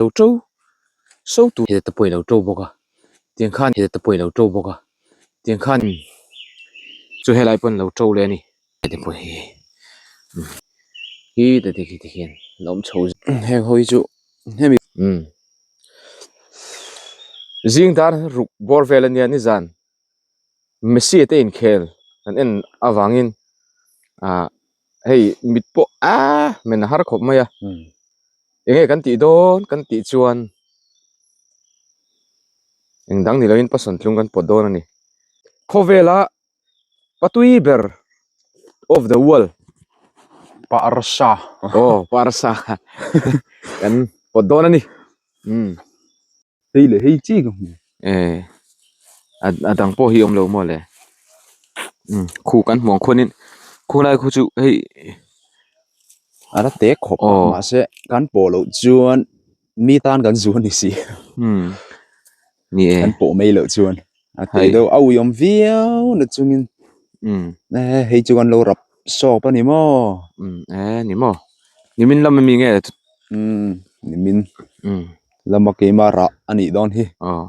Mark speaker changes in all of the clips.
Speaker 1: Lo to so tur he te pawh i lo to bawk a tiang khan he te pawh i lo to bawk a tiang khan chu helai pawn lo to leh a ni heti pawh hi hi te te khi te khian an awm chho heng ho hi chu hemi umm zing dar ruk bawr vel ania nizan Messi te inkhel kan en avangin ah hei mit pawh aaa men a har khawp mai a enge kan tih dawn kan tih chuan eng dang ni loin pasal tlung kan pawt dawn a ni khawvela patui ber of the world
Speaker 2: Parsa
Speaker 1: aw parsa kan pawt dawn a ni umm.
Speaker 2: Hei leh hei chi ka hmu.
Speaker 1: Eh a a dang pawh hi awm lo maw le umm khu kan hmuh ang khuanin khulai khu chu hei
Speaker 2: a la te khawp a mahse kan pawh loh chuan mi tan kan zu a ni si
Speaker 1: umm ni e
Speaker 2: kan pawh mai loh chuan a te deuh a ui awm viau na chungin
Speaker 1: umm
Speaker 2: eh hei chu kan lo rap sawp a ni maw
Speaker 1: umm eh ni maw nimin lam ami nge
Speaker 2: umm nimin
Speaker 1: umm
Speaker 2: lama keimah rah a nih dawn hi
Speaker 1: aw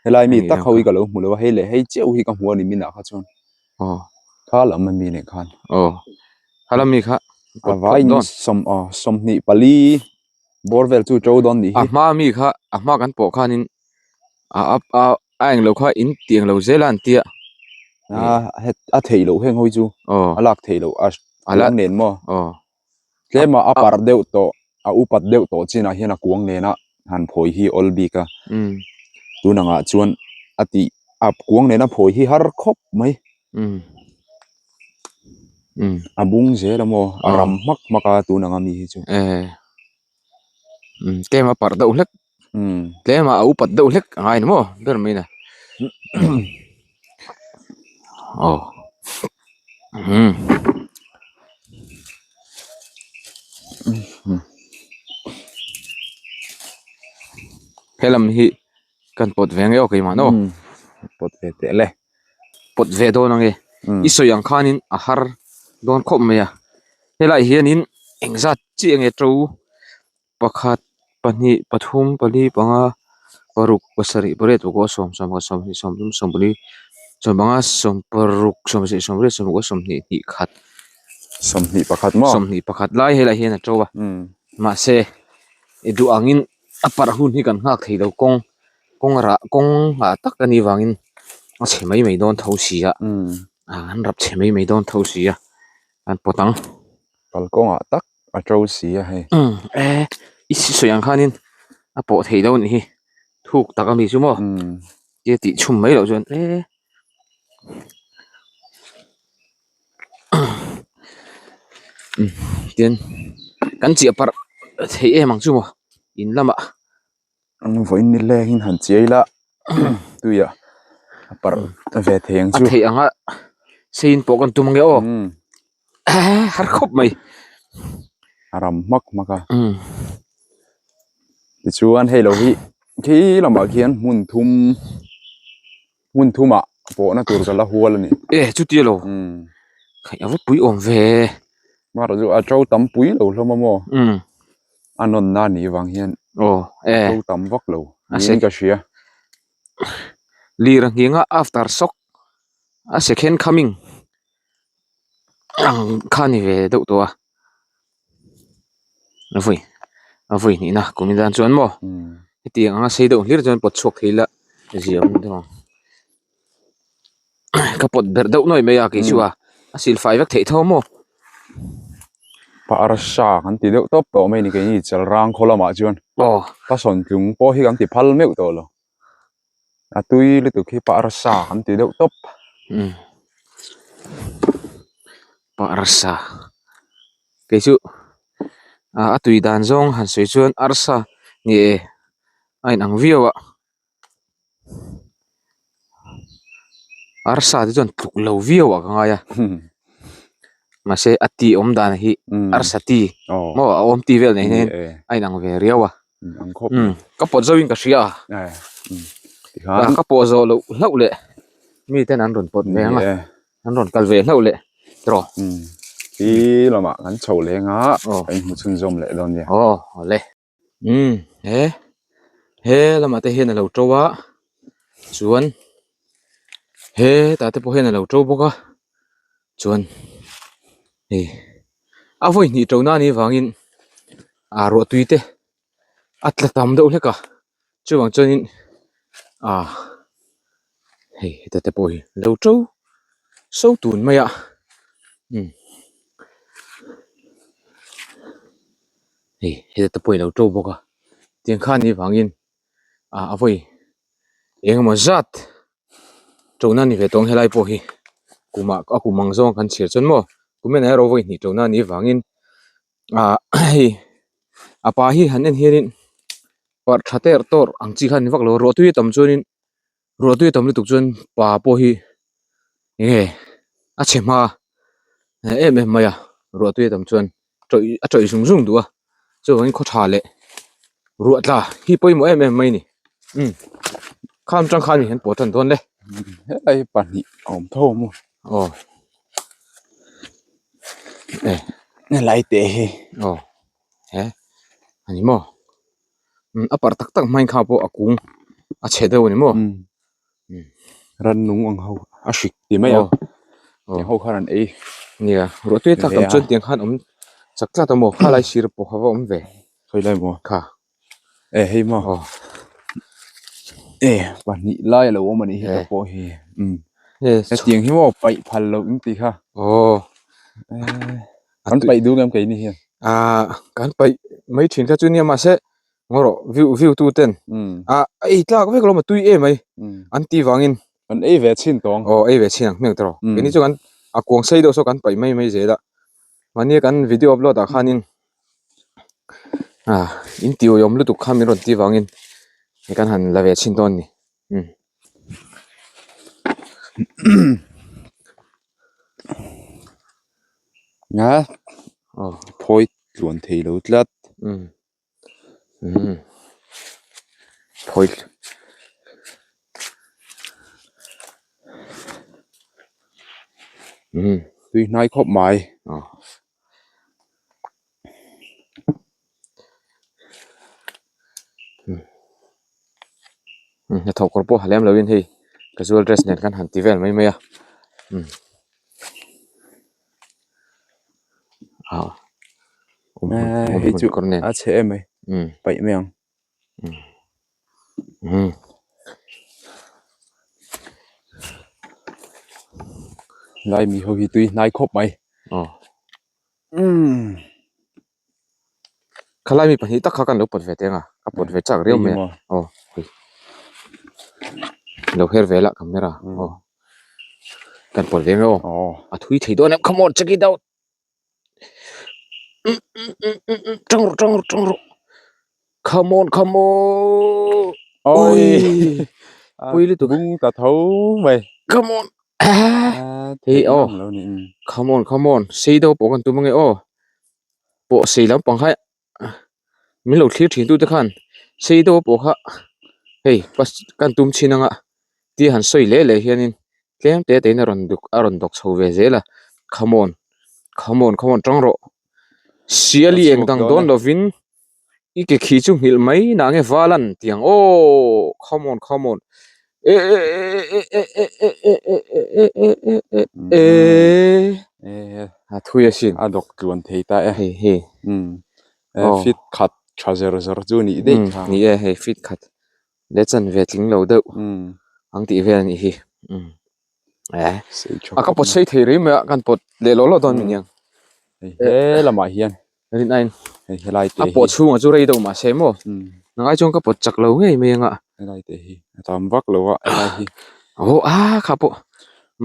Speaker 2: helai mi tak ho hi ka lo hmu lo a hei leh hei chiah hi ka hmu a ni minah kha chuan
Speaker 1: aw
Speaker 2: kha lam ami nen khan
Speaker 1: aw kha lam mi kha
Speaker 2: a vaiin sawm aw 24 bawr vel chu to dawn nih
Speaker 1: a
Speaker 2: hi
Speaker 1: hma mi kha a hma kan pawh khanin a a a a englo kha in tih englo zel a an tia
Speaker 2: a het a theih loh heng ho hi chu
Speaker 1: aw
Speaker 2: a lak theih loh a
Speaker 1: a la
Speaker 2: kuang nen maw
Speaker 1: aw
Speaker 2: Tlema a parh deuh tawh, a upat deuh tawh chinah hian a kuang nena han phawi hi awl bik a. Tun angah chuan a tih a kuang nena phawi hi har khawp mai. A bung zel a maw? A ram hmak hmak a tun anga mi hi chu.
Speaker 1: Tlema parh deuh hlek. Tlema a upat deuh hlek a ngai ni maw ber mai na. Aw umm helam hi kan pawt ve ang e aw keimah no
Speaker 2: pawt ve teh le
Speaker 1: pawt ve dawn ang e i sawi ang khanin a har dawn khawp mai a helaiah hianin engzat chiah nge to. Pakhat, pahnih, pathum, pali, panga, paruk, pasarih, pariat, pakua, sawm, sawmkhat, sawmhnih, sawmthum, sawmpali, sawmpanga, sawmparuk, sawmsarih, sawmriat, sawmpakua, sawmhnih, hnih khat.
Speaker 2: 21 maw?
Speaker 1: 21 lai helaiah hian a to a. Mahse, i duh angin a parh hun hi kan nghak thei lo kawng kawng rah kawng nghah tak a nih vangin a chhe mai mai dawn tho si a. An rap chhe mai mai dawn tho si a, an pawt ang.
Speaker 2: Kalkawngah tak a to si a hei.
Speaker 1: Umm e i sawi ang khanin a pawh theih loh a nih hi thuk tak a ni chu maw tia tih chhum mai loh chuan e umm tin kan chiah parh theih em ang chu maw in lamah.
Speaker 2: Vawiin ni lengin han chiai la tuiah a parh ve thei ang chu.
Speaker 1: A theih anga sein pawh kan tum ange aw. Har khawp mai.
Speaker 2: A ram hmak hmak a. Tichuan hei lo hi khi lamah khian hmun thum hmun thumah pawhna tur ka la hual a ni.
Speaker 1: E chutia lo. Khaih a va pui awm ve.
Speaker 2: Mahra chu a to tam pui lo hlawm a maw. A nawn na nih vang hian
Speaker 1: aw e
Speaker 2: to tam vak lo niin ka hria.
Speaker 1: Lir a nghing a after shock a second coming ang kha ni ve deuh tawh a a vawi a vawi hnih na kum in dan chuan maw hetiang anga sei deuh hlir chuan pawt chhuak thei ila zia awm deuh ang. Ka pawt berh deuh nuai mai a kei chu a a sil fai vek theih tho maw?
Speaker 2: Parsa kan ti deuh tawp tawh mai ni keini Chalrang khaw lamah chuan
Speaker 1: aw
Speaker 2: Pasawntlung pawh hi kan ti phal meuh tawh lo a tui lutuk hi parsa kan ti deuh tawp.
Speaker 1: Umm parsa kei chu a tui dan zawng han sawi chuan arsa ni e a inang viau a. Arsa te chuan tluk lo viau ah ka ngai a mahse a ti awm dan hi arsa ti maw a awm ti vel nei hian a inang ve riau a ka pawt zo in ka hria a ka pawh zawh loh hlauh leh mi ten an rawn pawt ve ang a an rawn kal ve hlauh leh tiraw.
Speaker 2: Khi lamah kan chho leng a kan inhmu chhunzawm leh dawn nia.
Speaker 1: Aw awle. Umm he he lamah te hian a lo to a chuan hetah te pawh hian a lo to bawk a chuan hei a vawi hnih to na anih vangin ah ruah tui te a tla tam deuh hlek a chuvang chuanin ah hei heta te pawh hi lo to so tun mai a umm. Hei heta te pawh hi lo to bawk a tiang khan nih vangin ah a vawi eng emaw zat ṭohna a ni ve tawh ang helai pawh hi kumah a kum ang zawng kan chhiar chuan maw kum enah erawh vawi hnih ṭohna a nih vangin ah hei a pa hi han en hianin parh tha terh tawrh ang chi kha a ni vak lo a ruahtui a tam chuanin ruahtui a tam lutuk chuan pa pawh hi enge a chhe hma em em mai a ruahtui a tam chuan tawih a tawih zung zung duh a chuvangin khaw tha leh ruah tla hi pawimawh em em mai a ni umm kham tang khan hian pawh tan dawn le
Speaker 2: helai hi pahnih a awm tho a maw
Speaker 1: aw e
Speaker 2: helai te hi
Speaker 1: aw he a ni maw umm a parh tak tak hmain kha pawh a kung a chhe deuh a ni maw
Speaker 2: Rannung ang ho a hrik ti mai a tiang ho khan an ei
Speaker 1: nia ruah tui tak tam chuan tiang khan awm chak tlat a maw khalai sir pawh kha va awm ve
Speaker 2: khawi lai maw
Speaker 1: kha
Speaker 2: e hei maw e pahnih lai a lo awm a nih hi ta pawh hi umm hetiang hi maw paih phal loh in tih kha
Speaker 1: aw
Speaker 2: kan paih duh ngam keini hian
Speaker 1: ah kan paih mai thin kha chu nia mahse Ngaw rawh view view tu ten ah a ei tlak vek alawm a tui em mai an ti vangin
Speaker 2: an ei ve chhin tawng
Speaker 1: aw ei ve chhin ang hmel tawh keini chu kan a kuang sei deuh saw kan paih mai mai zel a mahni kan video upload ah khanin ah in ti awm lutuk kha min rawn ti vangin kan han la ve chhin dawn a ni umm.
Speaker 2: Nga phawi tluan thei lo tlat.
Speaker 1: Umm phawi umm
Speaker 2: tui hnai khawp mai
Speaker 1: aw umm hnathawh kawr pawh ha lem lovin hei casual dress nen khan han ti vel mai mai a umm.
Speaker 2: Hei chu a chhe em mai paih mai ang. Lai mi ho hi tui hnai khawp mai.
Speaker 1: Khalai mi pahnih tak kha kan lo pawt ve teng a ka pawt ve chak riau mai a aw hei lo her ve lah camera aw kan pawt ve mai aw a thui thei dawn em come on check it out tang rawh tang rawh tang rawh come on come on
Speaker 2: oi
Speaker 1: pui lutuk
Speaker 2: bung ta tho mai
Speaker 1: come on hei aw come on come on sei deuh pawh kan tum ange aw. pawh sei lampang kha min lo thlir thin tute khan sei deuh pawh kha hei kan tum chin anga tia han sawi leh leh hianin tlem te te in a rawn duk a rawn dawk chho ve zel a come on come on come on tang rawh siali eng dang dawn lovin i ke khi chu nghilh mai nah nge val an ti ang aw come on come on e e e e e e e e e e e e e e a thui asin
Speaker 2: a dawk tluan thei ta e
Speaker 1: hei hei
Speaker 2: um fit khat tha zer zer chu nih daih
Speaker 1: kha ni e hei fit khat le chan ve tling lo deuh ang tih vel anih hi um a ka pawt sei thei rei mai a kan pawt leh lawh lawh dawn mi niang
Speaker 2: hei he lamah hian
Speaker 1: rin ain
Speaker 2: hei helai te
Speaker 1: a
Speaker 2: hi
Speaker 1: pawh chhungah chu rei deuh mahse maw nangai chuan ka pawt chak lo ngei mai anga
Speaker 2: helai te hi a tam vak lo a helai hi
Speaker 1: aw a kha pawh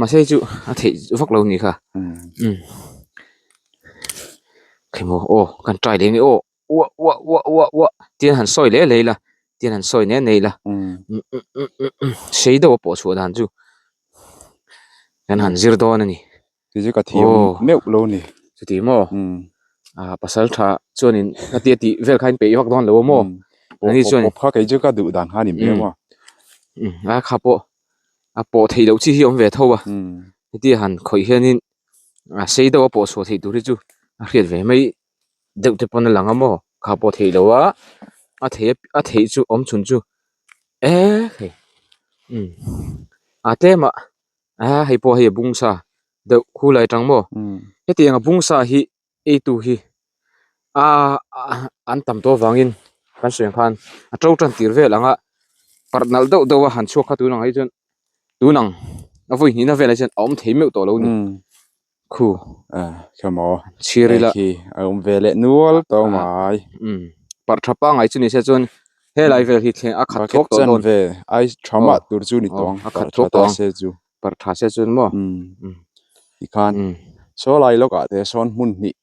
Speaker 1: mahse chu a theih vak lo nih kha um khemaw aw kan try leh nge aw uah uah uah uah uah tin han sawi leh leh ila tin han sawi nen nen ila sei deuh a pawh chhuah dan chu kan han zir dawn a ni
Speaker 2: chu chu ka thiam meuh lo a ni
Speaker 1: chuti maw ah pasal tha chuanin ka tia tih vel kha in peih vak dawn lo a maw
Speaker 2: ani chuan pawp kha kei chu ka duh dan kha a ni mai a
Speaker 1: a kha pawh a pawh theih loh chi hi a awm ve tho a hetia han khawih hianin a sei deuh a pawh chhuah theih tur hi chu a hriat ve mai. deuh te pawn a lang a maw kha pawh theih loh a. A thei a theih chu awm chhun chu eee hei umm a tlem ah a hei pawh hei a bung sa deuh khu lai atang maw hetiang a bung sa hi ei tu hi aaa an tam tawh avangin kan sawi ang khan a to tan tir vel ang a parh nalh deuh deuh a han chhuak kha tun ang hi chuan tun ang a vawi hnihna velah hian a awm thei meuh tawh lo a ni. Khu
Speaker 2: kha maw
Speaker 1: chhir ila
Speaker 2: khi a awm ve leh nual tawh mai
Speaker 1: umm parh tha pangngai chu ni se chuan helai vel hi thleng a khat thuak tawh dawn
Speaker 2: ve ai tha mah tur chu ni tawh ang
Speaker 1: a khat thuak tawh ang
Speaker 2: se chu
Speaker 1: parh tha se chuan maw
Speaker 2: umm tikhan saw lai lawk ah te sawn hmun hnih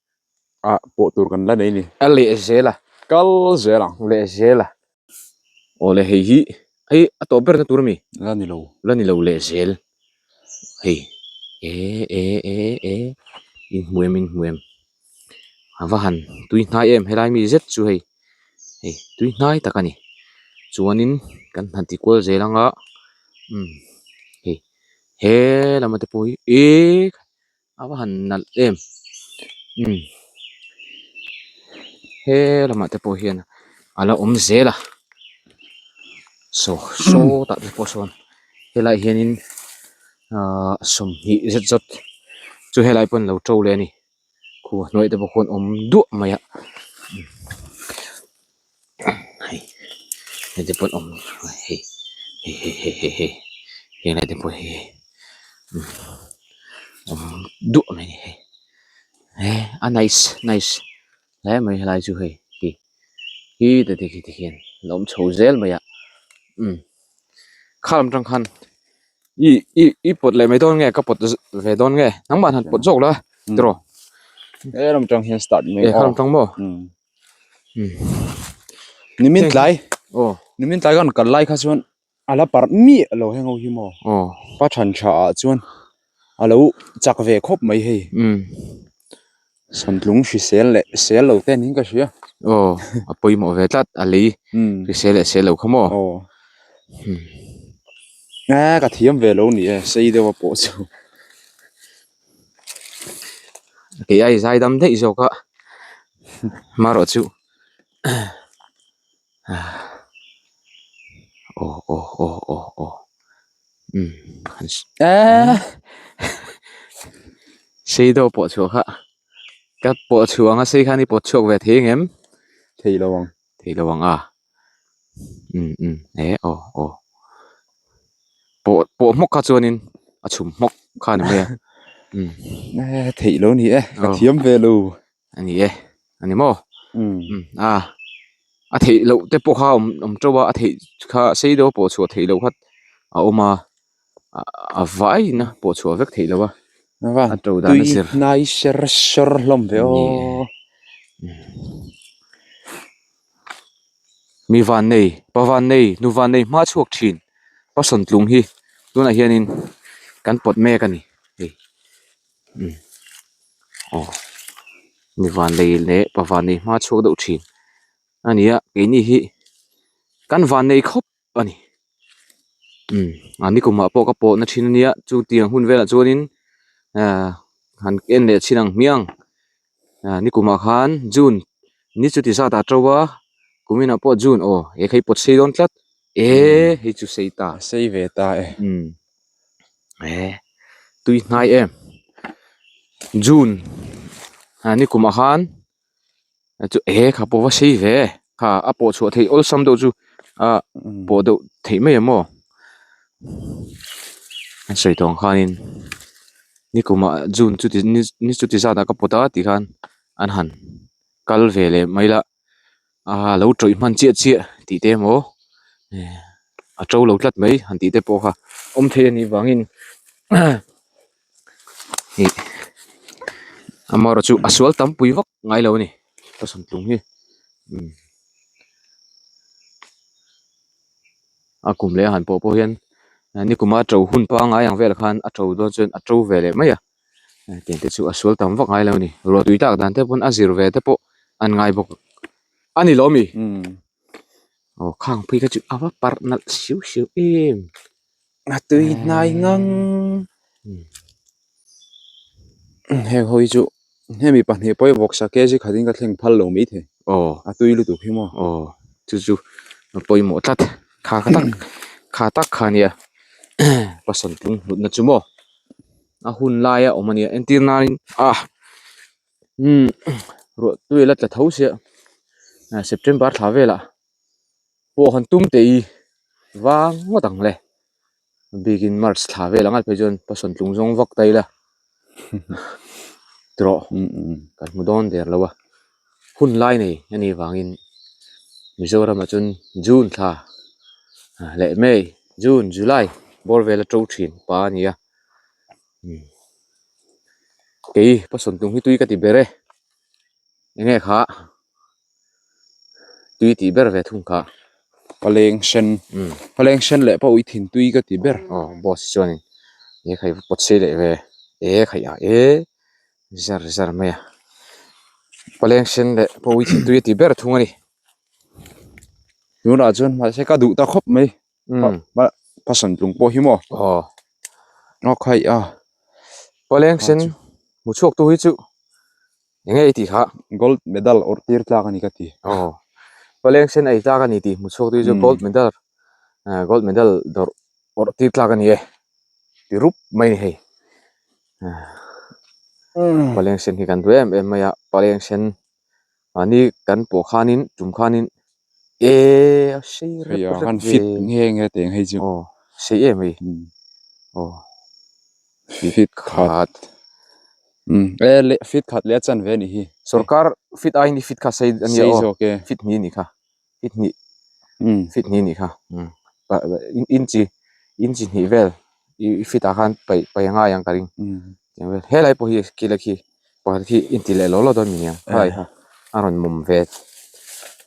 Speaker 2: ah pawh tur kan la nei a ni
Speaker 1: a leh zel a
Speaker 2: kal zel ang
Speaker 1: leh zel a awle hei hi hei a tawp ber na tur a mi
Speaker 2: la ni lo
Speaker 1: la ni lo leh zel hei e e e e in hmu em in hmu em a va han tui hnai em helai mi zet chu hei hei tui hnai tak a ni chuanin kan han ti kual zel anga umm hei he lama te pawh hi ehh A va han nalh em umm he lamah te pawh hian a la awm zel a saw sawtah te pawh sawn helaiah hianin ahh sawmhnih zet zawt chu helai pawh an lo to leh a ni khu a hnuai te pawh khuan awm duah mai a hei hei te pawh an awm hei hei hei hei hei hei helai te pawh hi awm duah mai a ni hei he a nice nice hle mai helai chu hei hi hi te te khi te khian a lo awm chho zel mai a umm kha lam tang khan i i i pawt leh mai dawn nge ka pawt ve dawn nge nangmah han pawt zawk la tiraw
Speaker 2: he lam tang hian start mai
Speaker 1: e kha lam tang maw.
Speaker 2: Nimin tlai nimin tlai khan kal lai kha chuan a la parh miah lo heng ho hi maw pa than tha ah chuan a lo chak ve khawp mai hei samtlung hrisel leh sel lo te niin ka hria
Speaker 1: aw a pawimawh ve tlat a lei hrisel leh sel lo kha maw
Speaker 2: aw ka thiam ve lo ni e sei deuh a pawh chu.
Speaker 1: Kei ai zai dam daih zawk a marawh chu aw aw aw aw aw umm sei deuh pawh chhuah kha ka pawh chhuah ang a sei khan i pawt chhuak ve thei ang em
Speaker 2: thei lo ang
Speaker 1: thei lo ang a umm umm e aw aw pawh pawh hmawk kha chuanin a chhum hmawk kha a ni mai a umm
Speaker 2: e theih lo ni e ka thiam ve lo
Speaker 1: a ni e a ni maw umm a a theih loh te pawh kha a awm awm teuh a a theih kha sei deuh a pawh chhuah theih loh kha a awm a a vaiin a pawh chhuah vek theih loh a a to dan a zir
Speaker 2: tui hnai ser ser hlawm ve aw
Speaker 1: Mi van nei pa van nei nu van nei hma chhuak thin pa sawn tlung hi tunah hianin kan pawt mek a ni hei umm aw mi van nei leh pa van nei hma chhuak deuh thin a ni a keini hi kan van nei khawp a ni umm a nikumah pawh ka pawhna thin a nia chutiang hun velah chuanin ahh han en leh chhin ang hmiang ah nikumah khan june ni chuti zat ah to a kuminah pawh june aw he kha hi pawt sei dawn tlat eh hei chu sei ta
Speaker 2: a sei ve ta e
Speaker 1: umm eh tui hnai em june ah nikumah khan chu he kha pawh va sei ve kha a pawh chhuah theih awlsam deuh chu ah pawh deuh theih mai ang maw an sawi tawh ang khanin nikumah june chuti ni chuti zat ah ka pawt a tih khan an han kal ve leh mai la ah lo tawih hman chiah chiah tih te emaw a to lo tlat mai han tih te pawh kha awm thei a nih vangin Ih amaherawh chu a sual tam pui vak ngai lo a ni ka sawn tlung hi umm a kum leh a han pawh pawh hian nikuma to hun pangngai ang velah khan a to dawn chuan a to ve leh mai a tiang te chu a sual tam vak ngai lo a ni ruah tui tak dan te pawn a zir ve te pawh an ngai bawk a ni lo mi aw khang phei kha chu a va parh nalh siau siau em.
Speaker 2: A tui hnai ngang heng ho hi chu hemi pahnih pawh hi vawksa kg khatin ka thleng phal lo mai thei
Speaker 1: aw
Speaker 2: a tui lutuk hi maw
Speaker 1: aw. Chu chu a pawimawh tlat kha kha tak kha tak kha ania pasawmtlung hlutna chu maw a hun laia awm ania entir nain ah umm ruah tui la tla tho sia september thla velah pawh han tum teh i vang ngawt ang le bikin march thla vel ang phei chuan pasawmtlung zawng vak ta ila tawh kan hmu dawn der lo a hun lai nei a nih vangin Mizoramah chuan June thla leh May June July bawr vel a to thin pa a ni a kei pasawmtlung hi tui ka ti ber e enge kha tui tih ber ve thung kha.
Speaker 2: Paleng sen paleng sen leh pawh ui thin tui ka ti ber.
Speaker 1: Aw boss chuanin he khai pawt sei leh ve e khai ah e zar zar mai a paleng sen leh pawh ui thin tui a ti ber thung a ni.
Speaker 2: Tunah chuan mahse ka duh ta khawp mai pasawmtlung pawh hi maw
Speaker 1: aw
Speaker 2: aw khai a
Speaker 1: paleng sen hmu chhuak tu hi chu. Eng nge i tih kha?
Speaker 2: Gold medal awrh tir tlak a ni ka ti.
Speaker 1: Aw. Paleng sen ei tlak a ni tih hmu chhuak tu hi chu gold medal gold medal dawrh awrh tir tlak a ni e. Ti rup mai a ni hei. Paleng sen hi kan duh em em mai a, paleng sen mahni kan pawh khanin tum khanin e a sei rep
Speaker 2: Hei a
Speaker 1: rep
Speaker 2: kan
Speaker 1: ve.
Speaker 2: fit nghe nghe teng hei chu.
Speaker 1: Aw sei em hei. Aw.
Speaker 2: Fit khat. Umm e leh fit khat leh a chan ve a nih hi.
Speaker 1: Sorkar fit aiin i fit kha sei a nia
Speaker 2: Sei
Speaker 1: aw.
Speaker 2: zawk e.
Speaker 1: Fit hnih a nih kha. Fit hnih.
Speaker 2: Umm.
Speaker 1: Fit hnih a nih kha. Umm inchi inchi hnih vel i fit ah khan paih paih a ngai ang ka ring.
Speaker 2: Umm.
Speaker 1: Helai pawh hi kil a khi pakhat khi inti leh lo lo dawn mi ang helai kha a rawn mawm ve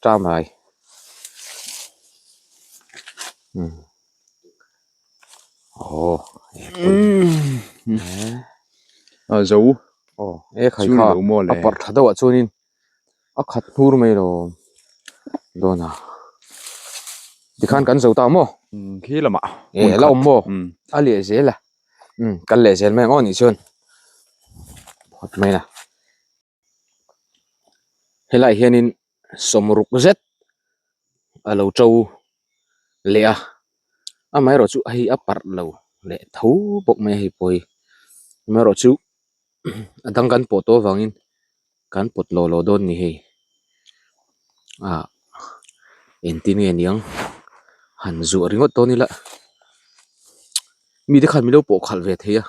Speaker 1: ta mai. Umm. Aw
Speaker 2: a zo
Speaker 1: aw e khai kha a parh tha deuh ah chuanin a khat hnur mai lo dawn a tikhan kan zo ta maw
Speaker 2: khi lamah
Speaker 1: e la awm maw a leh zel a umm kal leh zel mai ang aw nih chuan phawt mai a. Helaiah hianin sawmruk zet a lo to leh a amaherawh chu hei a parh lo leh tho bawk mai a hei pawh hi amaherawh chu a dang kan pawh tawh avangin kan pawt lawh lawh dawn a ni hei ah engtin nge niang han zuah ringawt dawn ila mite khan min lo pawh khalh ve thei a.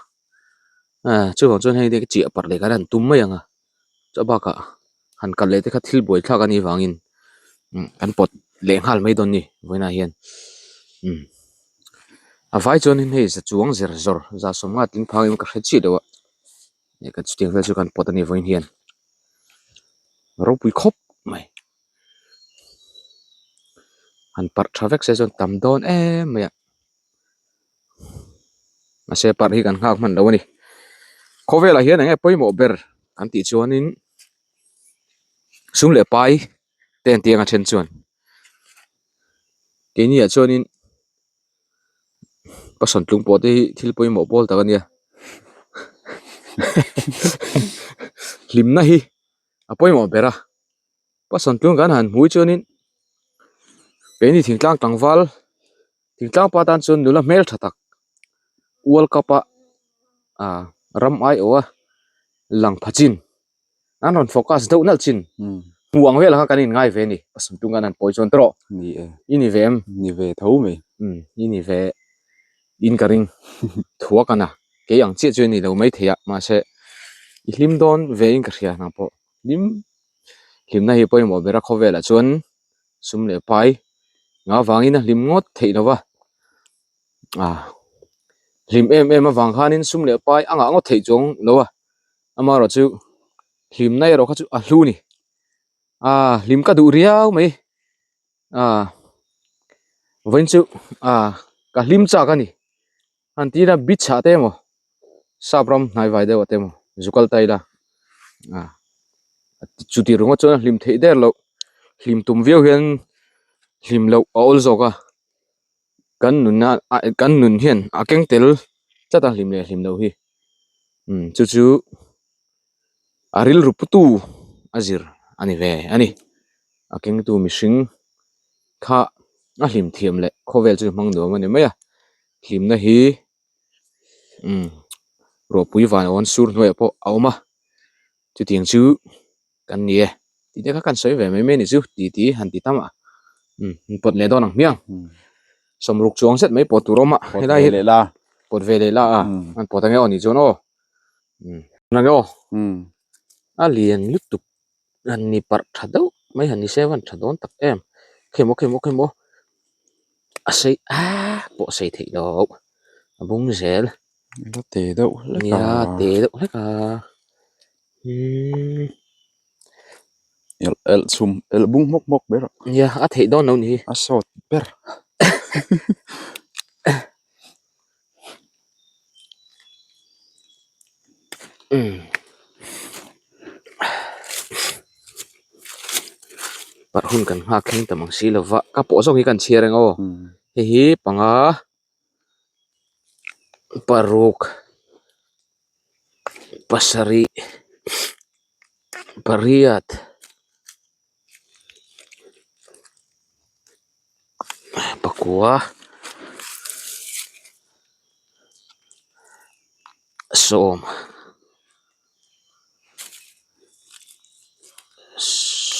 Speaker 1: Ah chuvang chuan hei te chiah parh leh khan an tum mai ang a chaw bakah han kal leh te kha thil buai thlak a nih vangin umm kan pawt leh nghal mai dawn a ni vawiinah hian umm a vai chuanin hei za chuang zer zawr za sawmnga tling phang in ka hre chiah lo a eh kan chutiang vel chu kan pawt a ni vawiin hian ropui khawp mai han parh tha vek se chuan tam dawn em mai a. Mahse parh hi kan nghak hman lo a ni. Khawvelah hian eng nge pawimawh ber kan tih chuanin sum leh pai te an tih anga then chuan keini ah chuanin ka sawntlung pawh te hi thil pawimawh pawl tak a nia hlimna hi a pawimawh ber a. Ka sawntlung kan han hmui chuanin keini thingtlang tlangval thingtlang pa tan chuan nula hmel tha tak world cup a ah ram aiawh a lang pha chin an rawn focus deuh nalh chin hmuh ang velah kha kan inngai ve a ni ka sawntlung kan han pawi chuan tawh
Speaker 2: ni e
Speaker 1: i ni ve em
Speaker 2: ni ve tho mai
Speaker 1: umm i ni ve in ka ring thuak a na kei ang chiah chu a ni lo maithei a mahse i hlim dawn ve in ka hria nang pawh hlim. Hlimna hi pawimawh ber a khawvelah chuan sum leh pai nga vangin a hlim ngawt theih lo va ah hlim em em avang khanin sum leh pai a ngah ngawt theih chuang lo a amaherawh chu hlimna erawh kha chu a hlu a ni ah hlim ka duh riau mai ah vawiin chu ah ka hlim chak a ni. Han ti ila beach ah te emaw sap ram hnai vai deuh ah te emaw zu kal ta ila ah chuti ringawt chuan a hlim theih der loh hlim tum viau hian hlim loh a awl zawk a kan nunna ah kan nun hian a keng tel tlat a hlim leh hlim loh hi umm chu chu a rilru putu a zir a ni ve a ni a kengtu mihring. Kha a hlim thiam leh khawvel chu hmang nuam a ni mai a, hlimna hi umm ruahpui van awn sur hnuaiah pawh a awm a, chutiang chu kan ni e tih te kha kan sawi ve mai mai a ni chu ti ti han ti tam a umm in pawt leh dawn ang hmiang sawmruk chuang zet mai pawt tur a awm a helai hi pawt ve leh la a an pawt ange aw ni chuan aw umm ange aw a lian lutuk. Han ni parh tha deuh mai han ni se van tha dawn tak em khemaw khemaw khemaw a sei ah pawh a sei theih loh a bung zel
Speaker 2: la te deuh hlek a
Speaker 1: nia te deuh hlek a umm
Speaker 2: elh elh chhum elh bung hmawk hmawk ber a
Speaker 1: nia a theih dawn lo ni
Speaker 2: a sawt ber.
Speaker 1: Parh hun kan nghak thleng ta mang si lova ka pawh zawk hi kan chhiar ang aw hei hi panga paruk pasarih pariat. Pakua sawm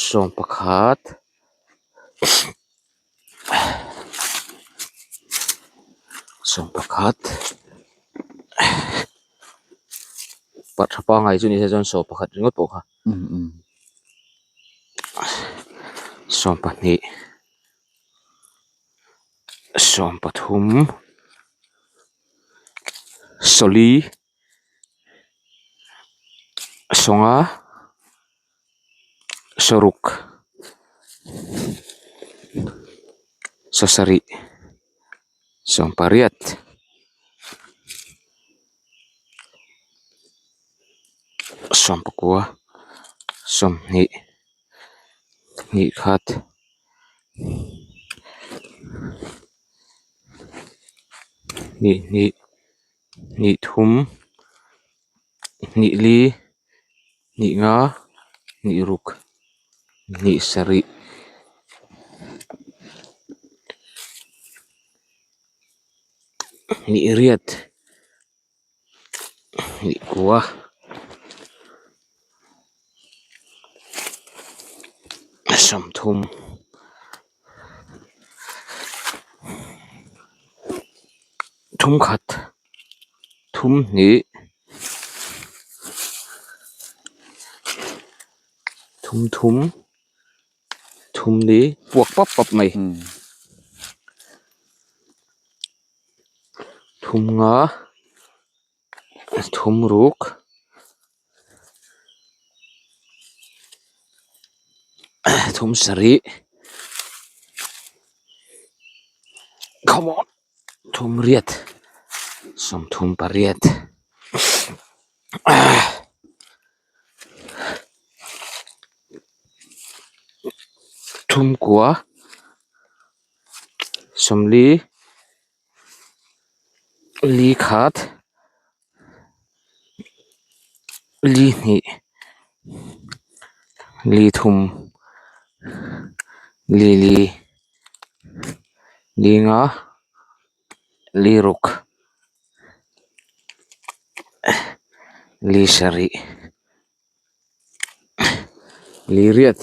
Speaker 1: sawm pakhat sawm pakhat parh pangai chu ni se chuan sawm pakhat ringawt pawh kha. Sawmpahnih sawmpathum sawli sawnga sawruk sawsarih sawmpariat. Sawmpakua sawmhnih hnih khat hnih hnih hnih thum hnih li hnih nga hnih ruk hnih sarih hnih riat. Hnih kua sawmthum thum khat thum hnih thum thum thum li puak pap pap mai. Thum nga thum ruk thum sarih come on thum riat sawmthum pariat thum kua. Sawmli li khat li hnih li thum li li li nga li ruk li sarih li riat.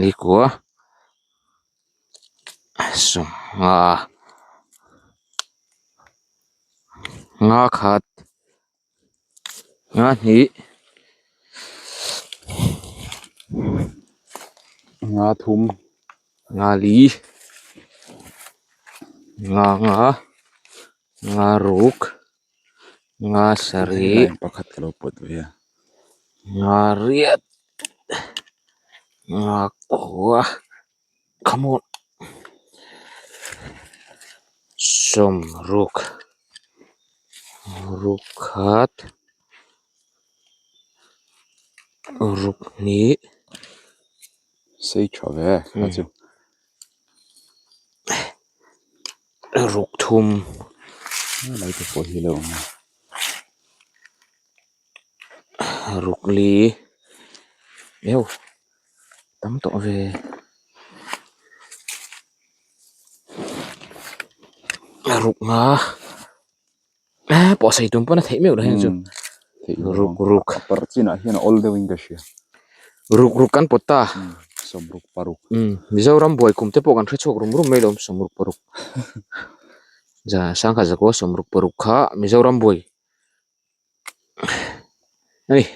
Speaker 1: Nikua sawmnga nga khat nga hnih
Speaker 2: nga thum
Speaker 1: nga li nga nga nga ruk nga sarih
Speaker 2: pakhat ka lo pawt ve a
Speaker 1: nga riat nga kua come on sawm ruk ruk khat ruk hnih
Speaker 2: sei tha ve a chu.
Speaker 1: Ruk thum
Speaker 2: lai te pawh hi a lo awm a.
Speaker 1: Ruk li eu. Tam tawh ve. A ruk nga eh pawh sei tum pawn a theih meuh lo hian chu ruk ruk
Speaker 2: a parh chinah hian a awl deuh in ka hria
Speaker 1: ruk ruk kan pawt ta
Speaker 2: sawmruk paruk
Speaker 1: Mizoram buai kum te pawh kan hre chhuak rum rum mai lo sawmruk paruk za sangha zakua sawmruk paruk kha Mizoram buai a ni.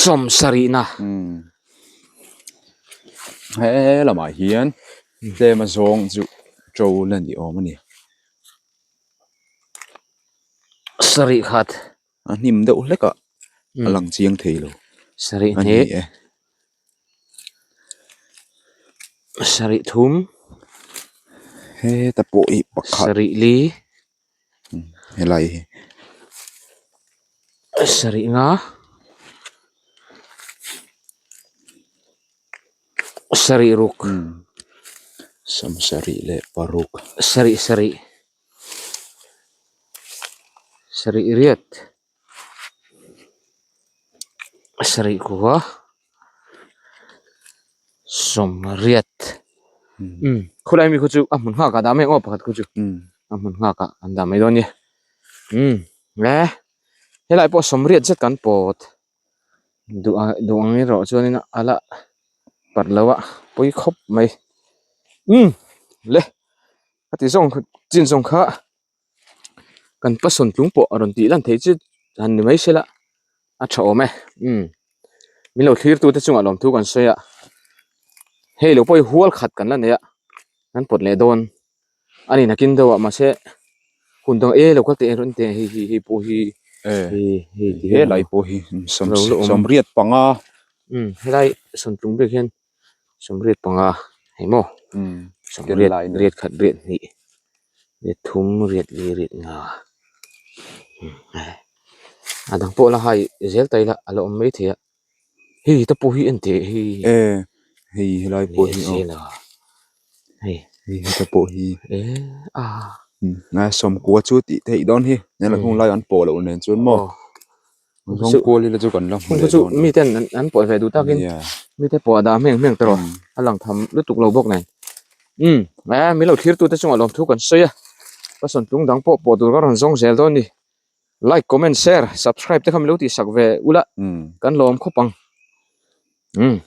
Speaker 1: Sawmsarihna.
Speaker 2: He lamah hian tlem a zawng chu to la ni awm a ni.
Speaker 1: Sarih khat.
Speaker 2: A hnim deuh hlek a, a lang chiang thei lo.
Speaker 1: Sarih hnih. A ni e. Sarih thum.
Speaker 2: Heta pawh hi pakhat.
Speaker 1: Sarih li.
Speaker 2: Helai hi.
Speaker 1: Sarih nga. Sarih ruk.
Speaker 2: Sawmsarih leh paruk.
Speaker 1: Sarih sarih. Sarih riat. Sarih kua. Sawmriat. Umm khawlai mi khu chu a hmun nghak ah dah mai ang aw pakhat khu chu a hmun nghak ah an dah mai dawn a nia umm le helai pawh sawmriat zet kan pawt duh ang duh ang erawh chuanin a la parh lo a pawi khawp mai umm le a ti zawng chin zawng kha. Kan pasawn tlung pawh a rawn tih lan theih chu han ni mai sela a tha awm e umm min lo thlir tute chungah lawmthu kan sawi a hei lo pawh hi hual khat kan la nei a kan pawt leh dawn a ni nakin deuh ah mahse hun dang e lo kal teh rawn teh hei hi hei pawh hi hei hei ti
Speaker 2: hian helai pawh hi sawmriat panga
Speaker 1: umm helai sawntlung bik hian. Sawmriat panga hei maw sawmriat riat khat riat hnih riat thum riat li riat nga a dang pawh la hai zel ta ila a la awm mai thei a hei te pawh hi en teh hei
Speaker 2: hei helai pawh hi aw
Speaker 1: hei
Speaker 2: hei heta pawh hi
Speaker 1: a
Speaker 2: sawmkua chu tih theih dawn hi heng lai an pawh loh nen chuan maw. Zawng kual ila chu kan la hmu leh
Speaker 1: chu mi ten an pawh ve duh takin mi te pawh a dah hmeng hmeng tawh a lang tham lutuk lo bawk nen umm eh min lo thlir tu te chungah lawmthu kan sawi a ka sawntlung dang pawh pawh tur ka rawn zawng zel dawn a ni like comment share subscribe te kha min lo tihsak ve ula kan lawm khawp ang umm.